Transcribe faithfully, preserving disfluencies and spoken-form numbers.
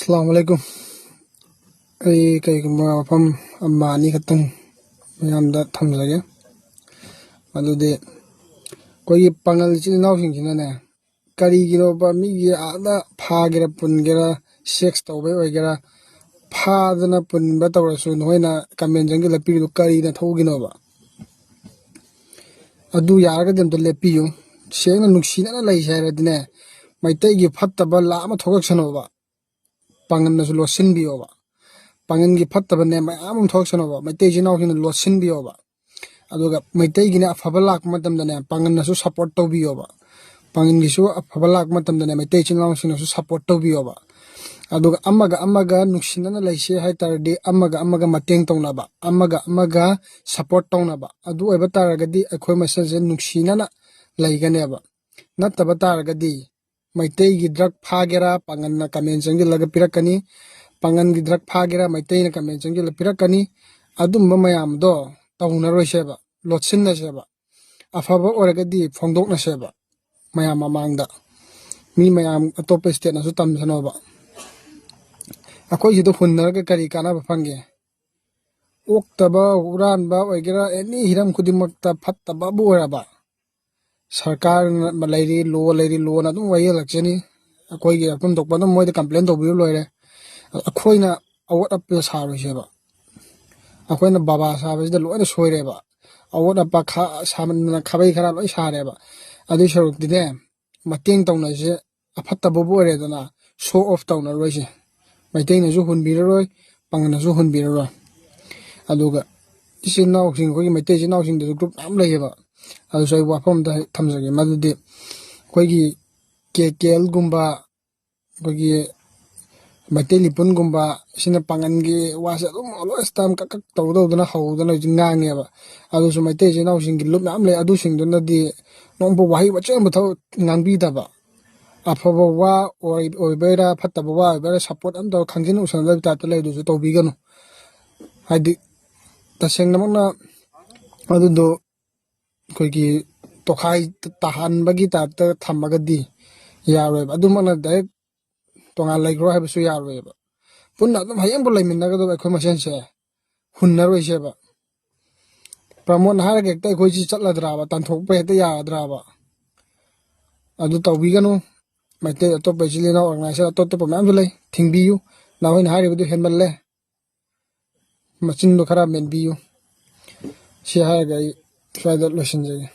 ꯑꯁꯂꯥꯃꯨ ꯑꯂꯥꯏꯀꯨꯝ꯫ ꯑꯩ ꯀꯩꯒꯨꯝꯕ ꯋꯥꯐꯝ ꯑꯃ ꯑꯅꯤ ꯈꯛꯇꯪ ꯃꯌꯥꯝꯗ ꯊꯝꯖꯒꯦ꯫ ꯃꯗꯨꯗꯤ ꯑꯩꯈꯣꯏꯒꯤ ꯄꯥꯉꯜ ꯏꯆꯤꯜ ꯏꯅꯥꯎꯁꯤꯡꯁꯤꯅꯅꯦ, ꯀꯔꯤꯒꯤꯅꯣꯕ ꯃꯤꯒꯤ ꯑꯥꯗ ꯐꯥꯒꯦꯔꯥ ꯄꯨꯟꯒꯦꯔꯥ, ꯁꯦꯛꯁ ꯇꯧꯕꯩ ꯑꯣꯏꯒꯦꯔꯥ, ꯐꯥꯗꯅ ꯄꯨꯟꯕ ꯇꯧꯔꯁꯨ ꯅꯈꯣꯏꯅ ꯀꯃꯦꯟ ꯆꯪꯁꯤꯜꯂ ꯄꯤꯔꯤꯗꯨ ꯀꯔꯤ ꯅꯊꯧꯒꯤꯅꯣꯕ? ꯑꯗꯨ ꯌꯥꯔꯒꯗꯤ ꯑꯝꯇ ꯂꯦꯞꯄꯤꯌꯨ꯫ ꯁꯦꯡꯅ ꯅꯨꯡꯁꯤꯅꯅ ꯂꯩꯁꯦ ꯍꯥꯏꯔꯗꯤꯅꯦ, ꯃꯩꯇꯩꯒꯤ ꯐꯠꯇꯕ ꯂꯥ ꯑꯃ ꯊꯣꯛꯂꯛꯁꯅꯣꯕ꯫ ꯄꯥꯡꯒꯜꯅꯁꯨ ꯂꯣꯠꯁꯤꯟꯕꯤꯌꯣꯕ꯫ ꯄꯥꯡꯒꯜꯒꯤ ꯐꯠꯇꯕꯅꯦ ꯃꯌꯥꯝ ꯑꯃ ꯊꯣꯛꯂꯛꯁꯅꯣꯕ, ꯃꯩꯇꯩ ꯏꯆꯤꯜ ꯏꯅꯥꯎꯁꯤꯡꯅ ꯂꯣꯠꯁꯤꯟꯕꯤꯌꯣꯕ꯫ ꯑꯗꯨꯒ ꯃꯩꯇꯩꯒꯤꯅꯦ ꯑꯐꯕ ꯂꯥꯛꯄ ꯃꯇꯝꯗꯅꯦ ꯄꯥꯡꯒꯜꯅꯁꯨ ꯁꯞꯄꯣꯔꯠ ꯇꯧꯕꯤꯌꯣꯕ꯫ ꯄꯥꯡꯒꯜꯒꯤꯁꯨ ꯑꯐꯕ ꯂꯥꯛꯄ ꯃꯇꯝꯗꯅꯦ ꯃꯩꯇꯩ ꯏꯆꯤꯜ ꯏꯅꯥꯎꯁꯤꯡꯅꯁꯨ ꯁꯞꯄꯣꯔꯠ ꯇꯧꯕꯤꯌꯣꯕ꯫ ꯑꯗꯨꯒ ꯑꯃꯒ ꯑꯃꯒ ꯅꯨꯡꯁꯤꯅꯅ ꯂꯩꯁꯦ ꯍꯥꯏ ꯇꯥꯔꯗꯤ ꯑꯃꯒ ꯑꯃꯒ ꯃꯇꯦꯡ ꯇꯧꯅꯕ, ꯑꯃꯒ ꯑꯃꯒ ꯁꯞꯄꯣꯔꯠ ꯇꯧꯅꯕ꯫ ꯑꯗꯨ ꯑꯣꯏꯕ ꯇꯥꯔꯒꯗꯤ ꯑꯩꯈꯣꯏ ꯃꯁꯦꯜꯁꯦ ꯅꯨꯡꯁꯤꯅꯅ ꯂꯩꯒꯅꯦꯕ꯫ ꯅꯠꯇꯕ ꯇꯥꯔꯒꯗꯤ ꯃꯩꯇꯩꯒꯤ ꯗ꯭ꯔꯒ ꯐꯥꯒꯦꯔꯥ ꯄꯥꯡꯒꯜꯅ ꯀꯃꯦꯟ ꯆꯪꯁꯤꯜꯂꯒ ꯄꯤꯔꯛꯀꯅꯤ, ꯄꯥꯡꯒꯜꯒꯤ ꯗ꯭ꯔꯒ ꯐꯥꯒꯦꯔꯥ ꯃꯩꯇꯩꯅ ꯀꯃꯦꯟ ꯆꯪꯁꯤꯜꯂꯒ ꯄꯤꯔꯛꯀꯅꯤ꯫ ꯑꯗꯨꯝꯕ ꯃꯌꯥꯝꯗꯣ ꯇꯧꯅꯔꯣꯏꯁꯦꯕ, ꯂꯣꯠꯁꯤꯟꯅꯁꯦꯕ꯫ ꯑꯐꯕ ꯑꯣꯏꯔꯒꯗꯤ ꯐꯣꯡꯗꯣꯛꯅꯁꯦꯕ ꯃꯌꯥꯝ ꯃꯃꯥꯡꯗ, ꯃꯤ ꯃꯌꯥꯝ ꯑꯇꯣꯞꯄ ꯏꯁꯇꯦꯠꯅꯁꯨ ꯇꯝꯁꯅꯣꯕ꯫ ꯑꯩꯈꯣꯏ ꯁꯤꯗ ꯍꯨꯟꯅꯔꯒ ꯀꯔꯤ ꯀꯥꯟꯅꯕ ꯐꯪꯒꯦ? ꯑꯣꯛꯇꯕ, ꯍꯨꯔꯥꯟꯕ ꯑꯣꯏꯒꯦꯔꯥ, ꯑꯦꯅꯤ ꯍꯤꯔꯝ ꯈꯨꯗꯤꯡꯃꯛꯇ ꯐꯠꯇꯕꯕꯨ ꯑꯣꯏꯔꯕ, ꯁꯔꯀꯥꯔ ꯂꯩꯔꯤ, ꯂꯣ ꯂꯩꯔꯤ, ꯂꯣꯅ ꯑꯗꯨꯝ ꯋꯥꯌꯦꯜꯂꯛꯆꯅꯤ꯫ ꯑꯩꯈꯣꯏꯒꯤ ꯑꯐꯝ ꯊꯣꯛꯄ ꯑꯗꯨꯝ ꯃꯣꯏꯗ ꯀꯝꯄ꯭ꯂꯦꯟ ꯇꯧꯕꯤꯔꯨ ꯂꯣꯏꯔꯦ꯫ ꯑꯩꯈꯣꯏꯅ ꯑꯋꯣꯠ ꯑꯄ ꯁꯥꯔꯣꯏꯁꯦꯕ꯫ ꯑꯩꯈꯣꯏꯅ ꯕꯕꯥ ꯁꯥꯕꯁꯤꯗ ꯂꯣꯏꯅ ꯁꯣꯏꯔꯦꯕ꯫ ꯑꯋꯣꯠ ꯑꯄꯥ ꯈꯥ-, ꯁꯥꯃꯟꯗꯅ ꯈꯥꯕꯩ ꯈꯔꯥ ꯂꯣꯏ ꯁꯥꯔꯦꯕ꯫ ꯑꯗꯨꯏ ꯁꯔꯨꯛꯇꯤꯅꯦ, ꯃꯇꯦꯡ ꯇꯧꯅꯁꯦ꯫ ꯑꯐꯠꯇꯕꯕꯨ ꯑꯣꯏꯔꯦꯗꯅ, ꯁꯣ ꯑꯣꯐ ꯇꯧꯅꯔꯣꯏꯁꯦ꯫ ꯃꯩꯇꯩꯅꯁꯨ ꯍꯨꯟꯕꯤꯔꯔꯣꯏ, ꯄꯥꯡꯒꯜꯅꯁꯨ ꯍꯨꯟꯕꯤꯔꯔꯣꯏ꯫ ꯑꯗꯨꯒ ꯏꯆꯤꯜ ꯏꯅꯥꯎꯁꯤꯡ, ꯑꯩꯈꯣꯏꯒꯤ ꯃꯩꯇꯩ ꯏꯆꯤꯜ ꯏꯅꯥꯎꯁꯤꯡꯗꯁꯨ ꯒ꯭ꯔꯨꯞ ꯃꯌꯥꯝ ꯂꯩꯌꯦꯕ꯫ ꯑꯗꯨꯁꯨ ꯑꯩ ꯋꯥꯐꯝ ꯑꯝꯇ ꯍꯦꯛ ꯊꯝꯖꯒꯦ, ꯃꯗꯨꯗꯤ ꯑꯩꯈꯣꯏꯒꯤ ꯀꯦ ꯀꯦ ꯑꯦꯜꯒꯨꯝꯕ, ꯑꯩꯈꯣꯏꯒꯤ ꯃꯩꯇꯩ ꯂꯤꯄꯨꯟꯒꯨꯝꯕ, ꯁꯤꯅ ꯄꯥꯡꯒꯜꯒꯤ ꯋꯥꯁꯦ ꯑꯗꯨꯝ ꯑꯣꯜꯋꯦꯁ ꯇꯥꯏꯝ ꯀꯛ ꯀꯛ ꯇꯧꯗꯧꯗꯅ ꯍꯧꯗꯅ ꯍꯧꯖꯤꯛ ꯉꯥꯡꯉꯦꯕ꯫ ꯑꯗꯨꯁꯨ ꯃꯩꯇꯩ ꯏꯆꯤꯜ ꯏꯅꯥꯎꯁꯤꯡꯒꯤ ꯂꯨꯞ ꯃꯌꯥꯝ ꯂꯩ, ꯑꯗꯨꯁꯤꯡꯗꯨꯅꯗꯤ ꯅꯣꯡꯕꯨ ꯋꯥꯍꯩ ꯃꯆꯦꯠ ꯑꯃ ꯊꯕꯛ ꯉꯥꯡꯕꯤꯗꯕ꯫ ꯑꯐꯕ ꯋꯥ ꯑꯣꯏ-, ꯑꯣꯏꯕꯩꯔꯥ, ꯐꯠꯇꯕ ꯋꯥ ꯑꯣꯏꯕꯩꯔꯥ, ꯁꯞꯄꯣꯔꯠ ꯑꯝꯇ ꯈꯪꯖꯤꯟ ꯎꯁꯟꯅꯗꯕ ꯇꯥꯏꯞꯇ ꯂꯩꯗꯨꯁꯨ ꯇꯧꯕꯤꯒꯅꯨ꯫ ꯍꯥꯏꯗꯤ, ꯇꯁꯦꯡꯅꯃꯛꯅ ꯑꯗꯨꯗꯣ ꯑꯩꯈꯣꯏꯒꯤ ꯇꯣꯈꯥꯏ ꯇꯥꯍꯟꯕꯒꯤ ꯇꯥꯏꯞꯇ ꯊꯝꯃꯒꯗꯤ ꯌꯥꯔꯣꯏꯕ꯫ ꯑꯗꯨꯃꯛꯅ ꯗꯥꯏꯔꯦꯛ ꯇꯣꯉꯥꯟ ꯂꯩꯈ꯭ꯔꯣ ꯍꯥꯏꯕꯁꯨ ꯌꯥꯔꯣꯏꯕ꯫ ꯄꯨꯟꯅ ꯑꯗꯨꯝ ꯍꯌꯦꯡꯕꯨ ꯂꯩꯃꯤꯟꯅꯒꯗꯕ ꯑꯩꯈꯣꯏ ꯃꯁꯦꯟꯁꯦ ꯍꯨꯟꯅꯔꯣꯏꯁꯦꯕ꯫ ꯄ꯭ꯔꯃꯣꯗꯅ ꯍꯥꯏꯔꯒ ꯍꯦꯛꯇ ꯑꯩꯈꯣꯏꯁꯤ ꯆꯠꯂꯗ꯭ꯔꯥꯕ, ꯇꯥꯟꯊꯣꯛꯄ ꯍꯦꯛꯇ ꯌꯥꯒꯗ꯭ꯔꯥꯕ? ꯑꯗꯨ ꯇꯧꯕꯤꯒꯅꯨ꯫ ꯃꯩꯇꯩ ꯑꯇꯣꯞꯄ ꯏꯆꯤꯜ ꯏꯅꯥꯎ organization ꯑꯇꯣꯞ ꯑꯇꯣꯞꯄ ꯃꯌꯥꯝꯁꯨ ꯂꯩ, ꯊꯤꯡꯕꯤꯌꯨ꯫ ꯅꯈꯣꯏꯅ ꯍꯥꯏꯔꯤꯕꯗꯨ ꯍꯦꯟꯃꯜꯂꯦ꯫ ꯃꯆꯤꯟꯗꯣ ꯈꯔ ꯃꯦꯟꯕꯤꯌꯨ꯫ ꯁꯤ ꯍꯥꯏꯔꯒ ꯑꯩ ꯁ꯭ꯋꯥꯏꯗ ꯂꯣꯏꯁꯤꯟꯖꯒꯦ꯫